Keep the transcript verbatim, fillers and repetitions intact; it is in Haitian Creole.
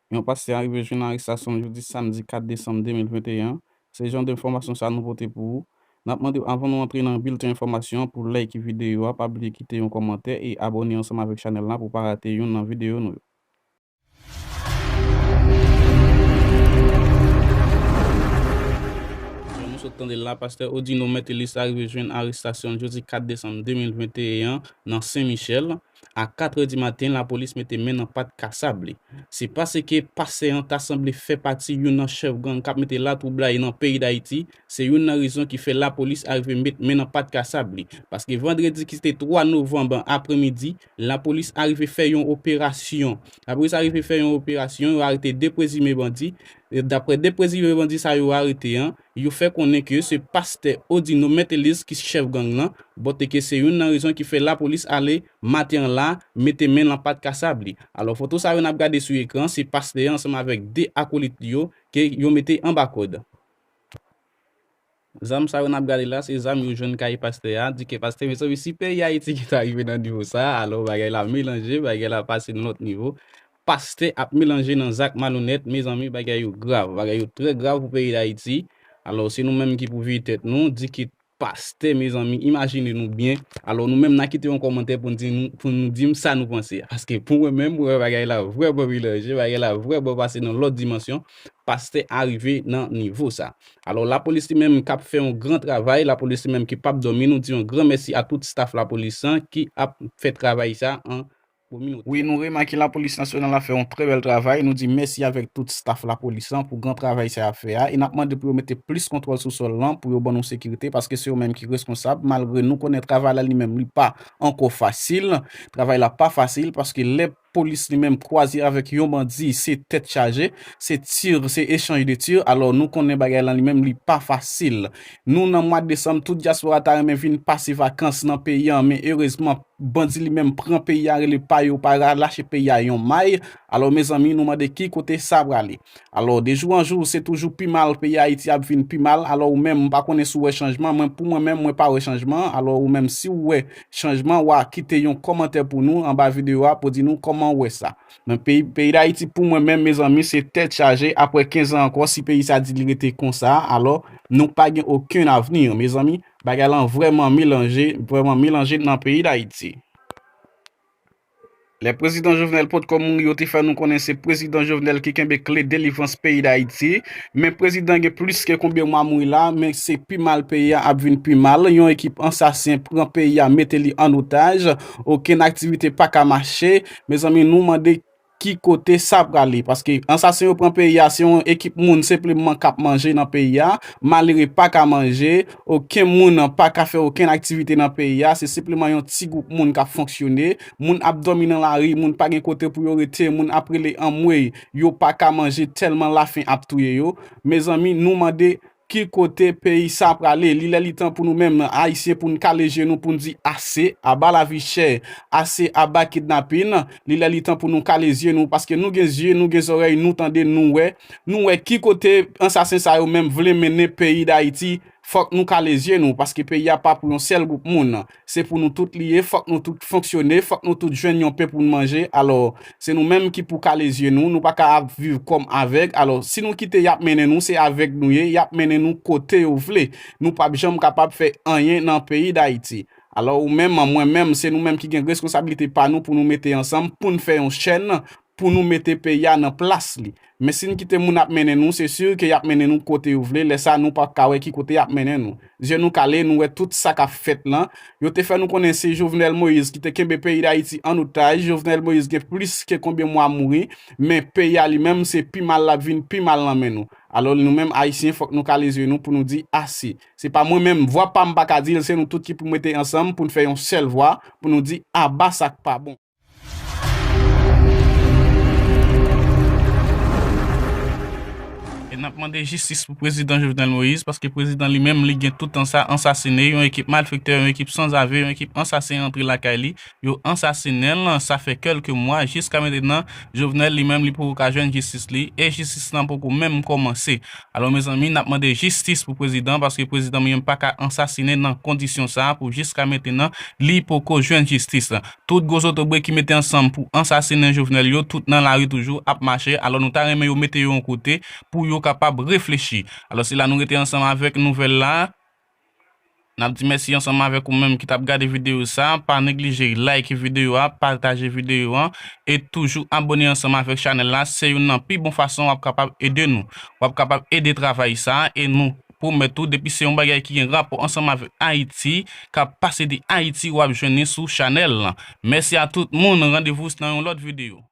Yon pastè a rive jwenn arestasyon l jodi samdi kat desanm de mil venteyen an. Se jan de enfòmasyon sa a nou pote pou ou. N ap mande w, anvan nou antre nan bilten enfòmasyon an, pou w like videyo a, pa bliye kite yon kòmantè e abòne ansanm avèk chanèl la pou w pa rate youn nan videyo nou yo. Jan nou sot tande l la, pastè Odino Metellus arive jwenn arestasyon l jodi kat desanm de mil venteyen an nan Sen Michèl. A katrè di maten, lapolis mete men nan pat kasab li. Se paske pastè an ta sanble fè pati youn nan chèf gang k ap mete latwoublay nan peyi Dayiti. Se youn nan rezon ki fè lapolis arive met men nan pat kasab li. Paske vandredi ki se te twa novanm apremidi, lapolis arive fè yon operasyon. Lapolis arive fè yon operasyon, yo arete de prezime bandi. E daprè de prezime bandi sa yo arete an, yo fè konnen ke se pastè Odino Metellus ki chèf gang lan, bòt ke se youn nan rezon ki fè lapolis ale maten an la, mete men nan pat kasab li. Alò, foto sa yo n ap gade sou ekran, se pastè an ansanm avèk de akolit li yo ke yo mete anba kòd. Zam sa yo n ap gade la, se zam yo jwenn kay pastè a, di ke pastè, mezanmi, si peyi Ayiti ki ta rive nan nivo sa, alò bagay la melanje, bagay la pase nan lòt nivo. Pastè ap melanje nan zak malonèt, mezanmi, bagay yo grav, bagay yo trè grav pou peyi Dayiti. Alò, se nou menm ki pou veye tèt nou, di ke pastè, mezanmi, imajine nou byen. Alò, nou menm, n a kite yon kòmantè pou n di nou, pou nou di m sa nou panse. Paske pou mwen menm, mwen wè bagay la vrèman melanje, bagay la vrèman pase nan lòt dimansyon. Pastè a rive nan nivo sa. Alò, lapolis li menm k ap fè yon gran travay, lapolis li menm ki p ap dòmi, nou di yon gran mèsi a tout staf lapolis lan ki ap fè travay sa an kominote. Wi, nou remake lapolis nasyonal la fè yon trè bèl travay. Nou di mèsi avèk tout staf lapolis lan pou gran travay sa y ap fè a. E n ap mande pou yo mete plis kontwòl sou sòl lan, pou yo ban nou sekirite, paske se yo menm ki reskonsab. Malgre nou konnen travay la li menm li pa ankò fasil. Travay la pa fasil, paske lè polis li menm kwaze avèk yon bandi, se tèt chaje, se tir, se echanj de tir. Alò, nou konnen bagay lan li menm li pa fasil. Nou nan mwa desanm, tout dyaspora ta renmen vin pase vakans nan peyi an, men erezman, bandi li menm pran peyi a, rele pa yo, pa lache peyi a yon may. Alò, mezanmi, nou mande ki kote sa prale. Alò, de jou an jou, se toujou pi mal, peyi Ayiti ap vin pi mal. Alò, ou menm, m pa konnen si w wè chanjman. Mwen, pou mwen menm, mwen pa wè chanjman. Alò, ou menm, si w wè chanjman, w a kite yon kòmantè pou nou anba videyo a pou di nou kòman w wè sa. Men peyi, peyi Dayiti, pou mwen menm, mezanmi, se tèt chaje. Apre kenz an ankò, si peyi sa di li rete konsa, alò, nou pa gen okenn avni, mezanmi. Bagay lan vrèman melanje, vrèman melanje nan peyi Dayiti. Lè prezidan Jovenel potko mouri, yo te fè nou konnen se prezidan Jovenel ki kenbe kle delivrans peyi Dayiti. Men prezidan gen plis ke konbyen mwa mouri la, men se pi mal peyi a ap vin pi mal. Yon ekip ansasen pran peyi a, mete li an otaj. Okenn aktivite pa ka mache. Mezanmi, nou mande ki kote sa prale. Paske ansasen yo pran peyi a, se yon ekip moun senpleman k ap manje nan peyi a. Malere pa ka manje. Okenn moun pa ka fè okenn aktivite nan peyi a. Se senpleman yon ti gwoup moun k ap fonksyone. Moun ap dòmi nan lari, moun pa gen kote pou yo rete, moun ap rele anmwey, yo pa ka manje tèlman lafen ap touye yo. Mezanmi, nou mande ki kote peyi sa prale. Li lè li tan pou nou menm, Ayisyen, pou n kale je nou, pou n di ase, aba lavi chè, ase, aba kidnapin. Li lè li tan pou nou kale zye nou, paske nou gen zye, nou gen zòrèy, nou tande, nou wè. Nou wè ki kote ansasen sa yo menm vle mennen peyi Dayiti. Fòk nou kale zye nou, paske peyi a pa pou yon sèl gwoup moun. Se pou nou tout li ye, fòk nou tout fonksyone, fòk nou tout jwenn yon pen pou n manje. Alò, se nou menm ki pou kale zye nou, nou pa ka ap viv kòm avèg. Alò, si nou kite y ap mennen nou, se avèg nou ye, y ap mennen nou kote yo vle. Nou p ap janm kapab fè anyen nan peyi Dayiti. Alò, ou menm, mwen menm, se nou menm ki gen reskonsablite pa nou pou nou mete ansanm, pou n fè yon chèn, pou nou mete peyi a nan plas li. Men si n kite moun ap mennen nou, se si ke y ap mennen nou kote yo vle, lè sa a nou p ap ka wè ki kote y ap mennen nou. Zye nou kale, nou wè tout sa k ap fèt lan. Yo te fè nou konnen se Jovenel Moïse ki te kenbe peyi Dayiti an otaj. Jovenel Moïse gen plis ke konbyen mwa mouri, men peyi a li menm se pi mal l ap vin pi mal nan men nou. Alò nou menm Ayisyen fòk nou kale zye nou pou nou di ase. Se pa mwen menm, vwa pa m pa ka di l, se nou tout ki pou mete ansanm pou n fè yon sèl vwa, pou nou di aba sa k pa bon. E n ap Mande jistis pou prezidan Jovenel Moïse, paske prezidan li menm, li gen tout tan sa ansasinen, yon ekip malfektè, yon ekip sanzave, yon ekip ansasen antre lakay li, yo ansasinen l, sa fè kèlke mwa, jiska mentenan, Jovenel li menm, li poko ka jwenn jistis li, e jistis lan poko menm kòmanse. Alò, mezanmi, n ap mande jistis pou prezidan, paske prezidan li menm pa ka ansasinen nan kondisyon sa a, pou jiska mentenan, li poko jwenn jistis. Tout gwo zotobre ki mete ansanm pou ansasinen Jovenel yo, tout nan lari toujou ap mache. Alò, nou ta renmen yo mete yo yon kote pou yo kapab reflechi. Alò, se la nou rete ansanm avèk nouvèl la. N ap di mèsi ansanm avèk ou menm ki t ap gade videyo sa. Pa neglije like videyo a, pataje videyo an, e toujou abòne ansanm avèk chanèl la. Se youn nan pi bon fason w ap kapab ede nou. W ap kapab ede travay sa, e nou pwomèt ou, depi se yon bagay ki gen rapò ansanm avèk Ayiti, k ap pase de Ayiti, w ap jwenn li sou chanèl lan. Mèsi a tout moun, randevou nan yon lòt videyo.